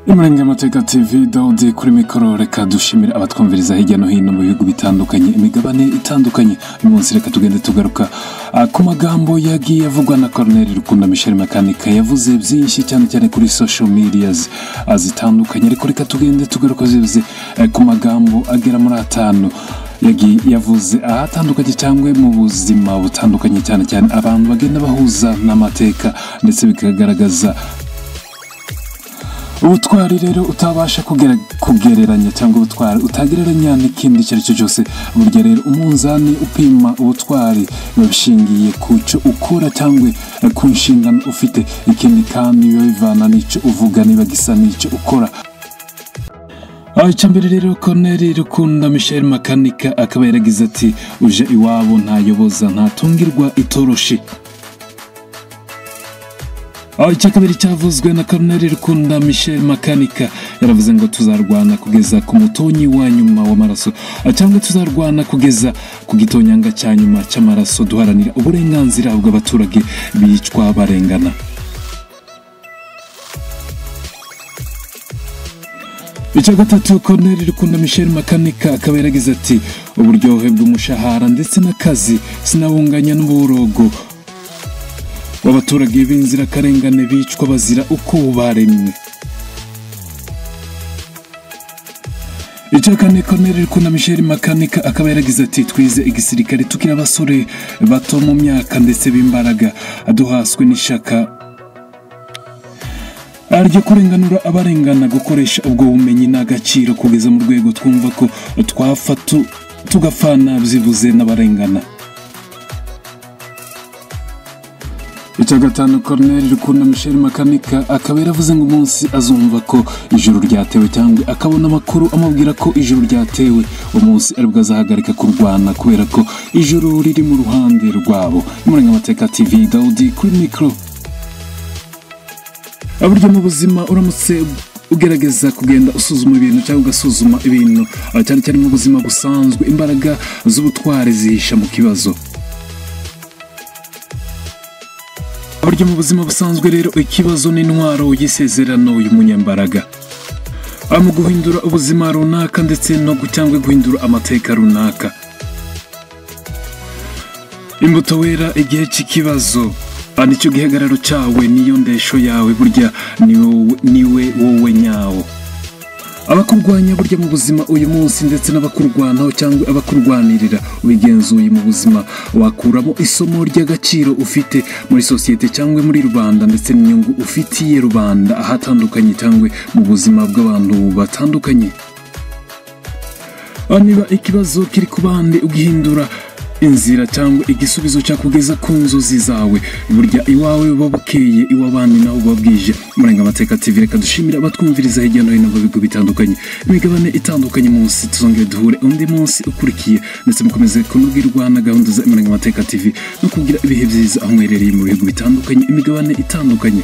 Imurenge Amateka TV, Daudi kuri mikoro. Reka dushimire abatwumviriza hirya no hino mu bihugu bitandukanye, imigabane itandukanye. Uyu munsi reka tugende tugaruka ku magambo yagiye avugwa na Colonel Rukunda Michel Makanika. Yavuze byinshi cyane cyane kuri social medias zitandukanye, ariko reka tugende tugaruka zivuze ku magambo agera muri 5 yagiye yavuze ahatandukanye cyangwa mu buzima butandukanye, cyane cyane abantu bagenda bahuza n'amateka ndetse bikagaragaza ubutwari rero utabasha kugereranya cyangwa ubutwari utagereranya n'ikindi icyo ari cyo cyose. Burya rero umunzani upima ubutwari biba bishingiye ku cyo ukora cyangwa ku nshingano ufite. Ikindi kandi biba bivana n'icyo uvuga niba gisa n'icyo ukora. Icya mbere rero, Colonel Rukunda Michel Makanika akaba yaragize ati: "Uje iwabo ntayoboza, ntatungirwa itoroshi." Icya kabiri cyavuzwe na Colonel Rukunda Michel Makanika, yaravuze ngo tuzarwana kugeza ku mutonyi wa nyuma w'amaraso, cyangwa tuzarwana kugeza ku gitonyanga cya nyuma cy'amaraso, duharanira uburenganzira bw'abaturage bicwa barengana. Icya gatatu, Colonel Rukunda Michel Makanika akaba yaragize ati: "Uburyohe bw'umushahara ndetse n'akazi sinabunganya n'uburogo w'abaturage b'inzirakarengane bicwa bazira uko baremwe." Icya kane, Colonel Rukunda Michel Makanika akaba yaragize ati: "Twize igisirikare tukiri abasore bato mu myaka ndetse b'imbaraga, duhaswe n'ishaka ryo kurenganura abarengana, gukoresha ubwo bumenyi n'agaciro kugeza mu rwego twumva ko twapfa tugapfana byibuze n'abarengana." Icya gatanu, Colonel Rukunda Michel Makanika akaba yaravuze ngo umunsi azumva ko ijuru ryatewe cyangwa akabona amakuru amubwira ko ijuru ryatewe, umunsi aribwo azahagarika kurwana kubera ko ijuru riri mu ruhande rwabo. Imurenge Amateka TV, Daudi kuri mikoro. Burya mu buzima uramutse ugerageza kugenda usuzuma ibintu cyangwa ugasuzuma ibintu, cyane cyane mu buzima busanzwe, imbaraga z'ubutwari zihisha mu kibazo. Burya mu buzima busanzwe rero ikibazo n'intwaro y'isezerano y'umunyambaraga mu guhindura ubuzima runaka ndetse no cyangwa guhindura amateka runaka. Imbuto wera igihe cy'ikibazo nicyo gihagararo cyawe, niyo ndesho yawe, burya niwe wowe nyawo. Abakurwanya burya mu buzima uyu munsi ndetse n'abakurwanaho cyangwa abakurwanirira, ubigenzuye mu buzima wakuramo isomo ry'agaciro ufite muri sosiyete cyangwa muri rubanda, ndetse n'inyungu ufitiye rubanda ahatandukanye cyangwa mu buzima bw'abantu batandukanye. Niba ikibazo kiri ku bandi ugihindura inzira cyangwa igisubizo cyakugeza ku nzozi zawe, burya iwawe buba bukeye, iw'abandi naho buba bwije. Murenga Amateka TV, reka dushimire abatwumviriza hirya no hino mu bigo bitandukanye, imigabane itandukanye. Munsi tuzongere duhure undi munsi ukurikiye, ndetse mukomeze kunubwirwa na gahunda za Murenga Amateka TV no kugira ibihe byiza aho muherereye mu bihugu bitandukanye, imigabane itandukanye.